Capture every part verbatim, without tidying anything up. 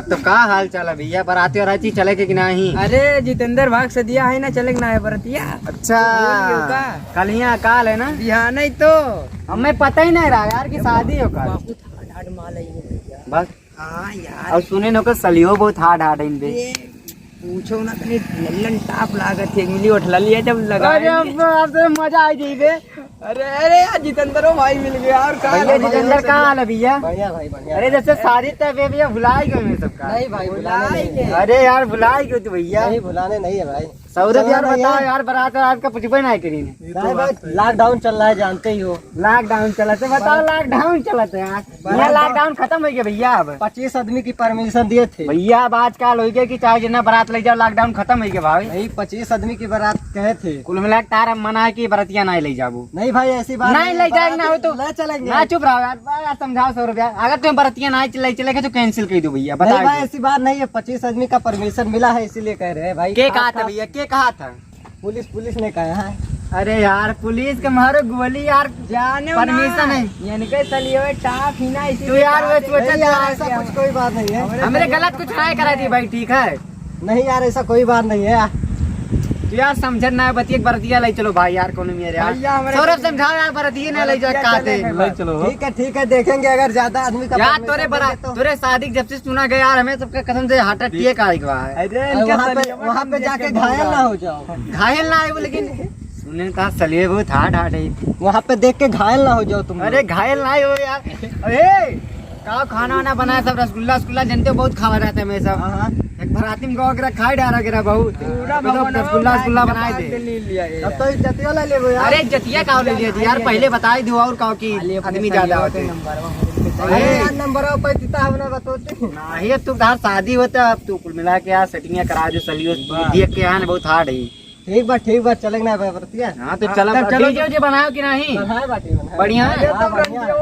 तो का हाल चाल है भैया, बराती वराती चले के कि नहीं? अरे जितेंद्र भाग से दिया है ना, चले के ना है बरतिया। अच्छा, भूल गयो का? कल यहाँ काल है ना? बिहान ही तो। हमें पता ही नहीं रहा यार कि शादी हो कल। बहुत हार्ड हार्ड माल है ये भैया। बस। हाँ यार। और सुने न ओकर सलियो बहुत हार्ड हार्ड है इन बे। ये पूछो ना, तनी लल्लन टाप लागत है, मिली उठ लिया जब लगा अरे लिए। अब, अब तो मजा आ जाई बे। अरे, अरे यार, जितेंद्रो भाई मिल गया। और का भैया, हाल है? जितेंद्र, का हाल है भैया? बढ़िया भाई, बढ़िया। अरे, जब से शादी तय भे भैया, भुला ही गए मैं सबका। नहीं भाई, भुलाने नहीं है। अरे यार, भुला ही गयो तू भैया। नहीं, भुलाने नहीं है भाई। सौरभ चलो यार, भैया। बताओ यार, बारात वारात का पूछबे नहीं करी ने। नहीं भाई, लॉकडाउन चल रहा है, जानते ही हो। लॉकडाउन चलत है, बताओ, लॉकडाउन चलत है यार। यहाँ लॉकडाउन खत्म हो गया भैया। अब पच्चीस आदमी की परमिशन दिए थे भैया। अब आजकल हो गया कि चाहे जितना बारात ले जाओ, लॉकडाउन खत्म हो गया भाई। नहीं, पच्चीस आदमी की बारात कहे थे। कुल मिला के तार मना है कि बरतिया नहीं ले जाबू। नहीं भाई, ऐसी बात नहीं, नहीं है, ले जाएंगे ना हो तो। ले चलेंगे। ना, चुप रहो यार, यार समझाओ सौ रुपया। अगर तुम बरतिया नहीं ले चले के तो कैंसिल कर दो भैया, नहीं बता भाई, दो। ऐसी बात नहीं है, पच्चीस आदमी का परमिशन मिला है, इसीलिए कह रहे हैं भाई। के कहा था आपका भैया, के कहा था? पुलिस, पुलिस ने कहा है। अरे यार, पुलिस के मारो गोली यार, जाने परमिशन ना। है। इनके सलियो टाप ही ना, इसी तू यार, वो सोचा नहीं यार, था ऐसा क्या? कुछ कोई बात नहीं है। हमरे गलत कुछ ना करा दी भाई, ठीक है? नहीं यार, ऐसा कोई बात नहीं है। तू यार समझत ना है, बतिया बरतिया ले चलो भाई यार, कोनो मेरे यार। भैया, हमरे सौरभ समझाओ यार, बरतिया ना ले जाओ, बरतिया काते। चले ले चलो। ठीक है, ठीक है, देखेंगे अगर ज्यादा आदमी का यार, परमिशन तोरे बरा-, देंगे तो। तोरे शादी जब से सुना गया यार, हमें सबके कसम से हार्ट अटैक आए गया है। अरे, अरे, इनके वहाँ पे, सलिए वहाँ पे जाके घायल ना हो जाओ। घायल ना आए वो, लेकिन सुने का सलिए बहुत हार्ड हार्ड है। वहाँ पे देख के घायल ना हो जाओ तुम लोग। अरे घायल ना हो यार। अरे का खाना वाना बनाया सब, रसगुल्ला रसगुल्ला जनते बहुत खावा रहता है मैं सब। हाँ, हाँ। एक बराती में गवा के खाई डारा गिरा बहुत। पूरा तो भगवान रसगुल्ला रसगुल्ला बनाए दे। ले लिया ये। तब तो इज्जतिया ले लेबो यार। अरे इज्जतिया का ले लिया जी यार, पहले बताई दो और का कि आदमी ज्यादा होते हैं। Number one. अरे यार नंबर पे दिता हमने बतौते। नहीं, अब तू तार शादी होता, अब तू कुल मिला के यार सेटिंग करा दे, सलियो देख के यहाँ बहुत हार्ड है। ठीक बा, ठीक बा, चलेक ना बरतिया। हाँ, तो हाँ, चला, तब चलो। डीजे उजे बनाओ कि नहीं? बनाए बाटी, बनाए। बढ़िया है? हाँ, बढ़िया है।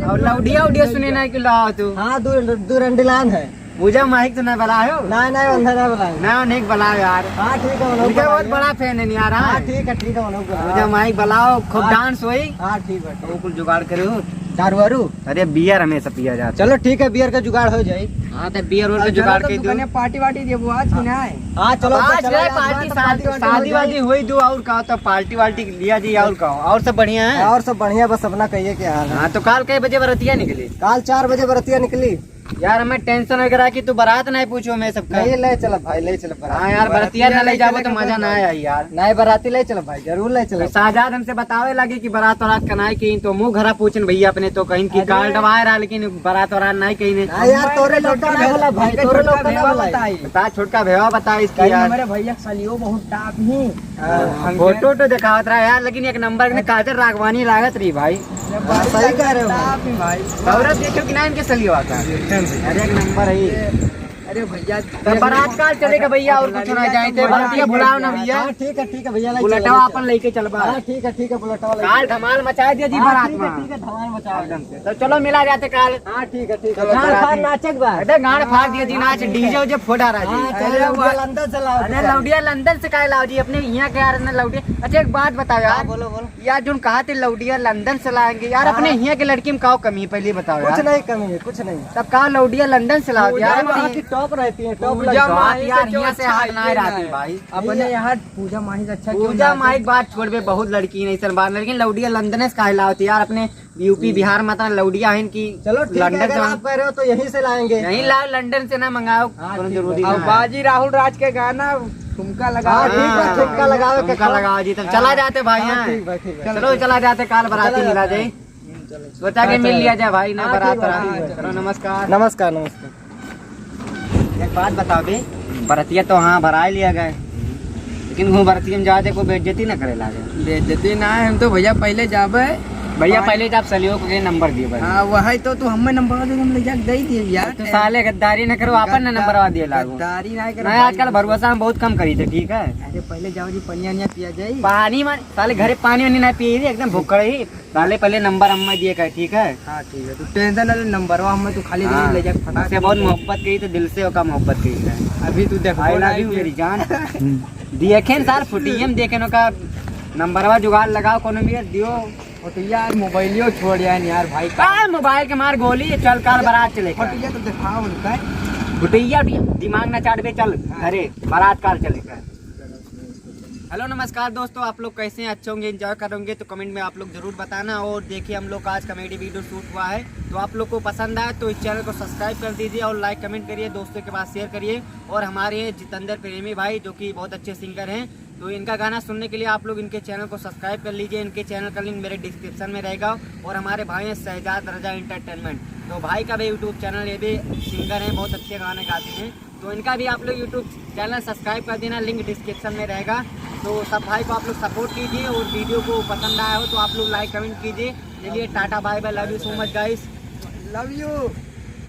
और लौडिया उडिया सुने ना कि लाओ तू। हाँ, दू, दू रंडीलान है। पूजा माहिक तो ना बुलायो? ना, ना, उन्हें ना बुलायो। ना, उन्हें बुलाओ यार। हाँ, ठीक है, उन्हें उनके बहुत बुलाइए। बड़ा फैन है यार, हाँ, हाँ। ठीक है, ठीक है, उन्हें बुलाओ। पूजा माहिक बुलाओ, खूब हाँ। डांस होई। हाँ, ठीक है, ठीक। वो कुल जुगाड़ करे हो। दारू वारू? अरे, बियर हमेशा पिया जाता है। चलो, ठीक है, बियर का जुगाड़ हो जाई। हाँ, तो बियर उयर का हाँ, चलो, जुगाड़ तो कर दो। दुकाने पार्टी वार्टी देबो आज कि हाँ। नहीं? हाँ, चलो, आज चलो, है आज पार्टी, तो शादी, पार्टी वार्टी शादी हो वादी जाई। होई दो और का, तो पार्टी वार्टी लिया जी और का, और सब बढ़िया है? और सब बढ़िया, बस अपना कहिए क्या हाल है? हाँ, तो काल कै बजे बरतिया निकली? काल चार बजे बरतिया निकली। यार, हमें टेंशन वगैरह की तू बारात नहीं पूछो, मैं सबका। नहीं, ले चला भाई, ले चला बारात। हाँ यार, बरतिया ना ले जाबो तो मजा ना आई यार। नहीं, बराती ले चला भाई, जरूर ले चला। तो शाहजाद हमसे बतावे लगे कि बारात वारात का नहीं कहीं, तो मुँह घरा पूछन भैया अपने तो कहीं कि अरे। कार्ड आए रहा, लेकिन बारात वारात नहीं कहीं ने। ना यार, तोरे लोग का ना होला भाई, तोरे लोग का ना होला। बता, छोटका भैया बता इसकी यार। हमारे भैया सलियो बहुत टाप ही। हाँ, फोटो तो दिखावत रहा यार, लेकिन एक नंबर के काजर रागवानी लागत रही भाई। सही कह रहे हो भाई। सौरभ देखियो कि ना इनके सलियो आता है। अरे एक नंबर है। अरे भैया, तो बारात काल चले का भैया, और कुछ ना जाए, तो बारातिया बुलाओ ना भैया। हाँ, ठीक है, ठीक है भैया, ले बुलेटवा चलो। अपन लेके चलबा। हाँ, ठीक है, ठीक है, बुलेटवा लेके काल चलो। धमाल मचा दिया जी हाँ, बारात ठीक है, में। ठीक है, धमाल मचा एकदम से। तो चलो मिला जाते काल। हाँ, ठीक है, ठीक है। चलो गाड़ बारात फाड़ में। नाचक बा। अरे गाड़ फाड़ दिया जी, हाँ, नाच ठीक है। डीजे उजे फोड़ा रहा जी। हाँ, चलो, अरे लौंडिया लंदन से लाओ अरे बेचारे। लौंडिया लंदन से काहे लाओ जी, अपने यहाँ के यार ने लौंडिया। अच्छा एक बात बताओ यार। हाँ, बोलो, बोलो। यार जोन कहा थे लौंडिया लंदन से लाएंगे यार, हाँ, अपने हाँ। यहाँ के लड़की में का कमी है पहले बताओ कुछ यार। नहीं कमी है, कुछ नहीं। तब का लौंडिया लंदन से लाओ पूजा यार, माँ अपने की टॉप रहती है, टॉप पूजा लगता है। माँ बात ही यार, तो यहाँ से अच्छा हाथ ही नहीं नहीं रहती है। भाई। अपने अभी यहाँ पूजा माही से अच्छा क्यों पूजा ना माही आते? की बात छोड़ बे, बहुत लड़की नहीं सर बात, लेकिन लौंडिया लंदन से काहे लाओ थे यार, अपने यूपी हम्म। बिहार में इतना लौंडिया है इनकी चलो ठीक है, लंदन अगर से आप कह रहे हो तो यहीं से लाएंगे। यहीं लाओ, लंदन से ना मंगाओ, हाँ, कोनो ठीक जरूरी है। ना और है। बाजी राहुल राज के गाना ठुमका लगा हाँ, ठीक बा, हाँ, ठुमका लगावे के ठुमका काम। लगाओ जी, तब हाँ। चला जाते भाई हाँ, यहाँ। ठीक बा, ठीक बा। चलो, चला जाते, काल बराती चला मिला जाते जाए। हैं। सोचा के हाँ, मिल चलो। लिया जाए भाई, ना हाँ, बरात ठीक बा, रहा। ठीक बा। चलो, नमस्कार। नमस्कार, नमस्कार। एक बात बताओ बे, बरतिया तो हाँ भरा ही लिया गए, लेकिन वो बरतिया में जाते कोई बेइज्जती ना करे लागे। बेइज्जती ना है, हम तो भैया पहले जाबे। भैया और पहले जब सलियो के नंबर दिए भाई। हाँ, वही तो, तू हमें नंबर दे, हम ले जाके दे दिए यार। तो साले गद्दारी न करो, अपन ने गद्दा-, नंबरवा दिए लागो। गद्दारी ना करो ना, भाई। आजकल भरोसा हम बहुत कम करी थे, ठीक है? अरे पहले जाओ जी, पनिया निया पिया जाई। पानी मान, साले घरे पानी वानी ना पिए, एकदम भुक्कड़ ही। साले पहले नंबर अम्मा दिए का, ठीक है? हाँ, ठीक है, तू टेंशन ना ले, नंबरवा हमें तू खाली हाँ, ले जाके फटाक से बहुत मोहब्बत की, तो दिल से ओका मोहब्बत की है। अभी तू देखो I love ना you मेरी जान। देखें सार, फुटियम देखें ओका नंबरवा जुगाड़ लगाओ, कोनो मेर दियो। फोटो यार, मोबाइलियो छोड़ यार, यार भाई। का मोबाइल के मार गोली, चल काल बारात चले का। फोटो तो दिखाओ उनका। उठैया उठैया, दिमाग ना चाटबे, चल घरे, बारात काल चले। हेलो नमस्कार दोस्तों, आप लोग कैसे हैं? अच्छे होंगे, एंजॉय करोगे तो कमेंट में आप लोग जरूर बताना। और देखिए, हम लोग का आज कॉमेडी वीडियो शूट हुआ है, तो आप लोग को पसंद आए तो इस चैनल को सब्सक्राइब कर दीजिए और लाइक कमेंट करिए, दोस्तों के पास शेयर करिए। और हमारे हैं जितेंद्र प्रेमी भाई, जो कि बहुत अच्छे सिंगर हैं, तो इनका गाना सुनने के लिए आप लोग इनके चैनल को सब्सक्राइब कर लीजिए। इनके चैनल का लिंक मेरे डिस्क्रिप्शन में रहेगा। और हमारे भाई हैं शहजाद रजा एंटरटेनमेंट, तो भाई का भी यूट्यूब चैनल, ये भी सिंगर हैं, बहुत अच्छे गाने गाते हैं, तो इनका भी आप लोग यूट्यूब चैनल सब्सक्राइब कर देना, लिंक डिस्क्रिप्शन में रहेगा। तो सब भाई को आप लोग सपोर्ट कीजिए और वीडियो को पसंद आया हो तो आप लोग लाइक कमेंट कीजिए। चलिए tata bye bye, love you so much guys। Love you।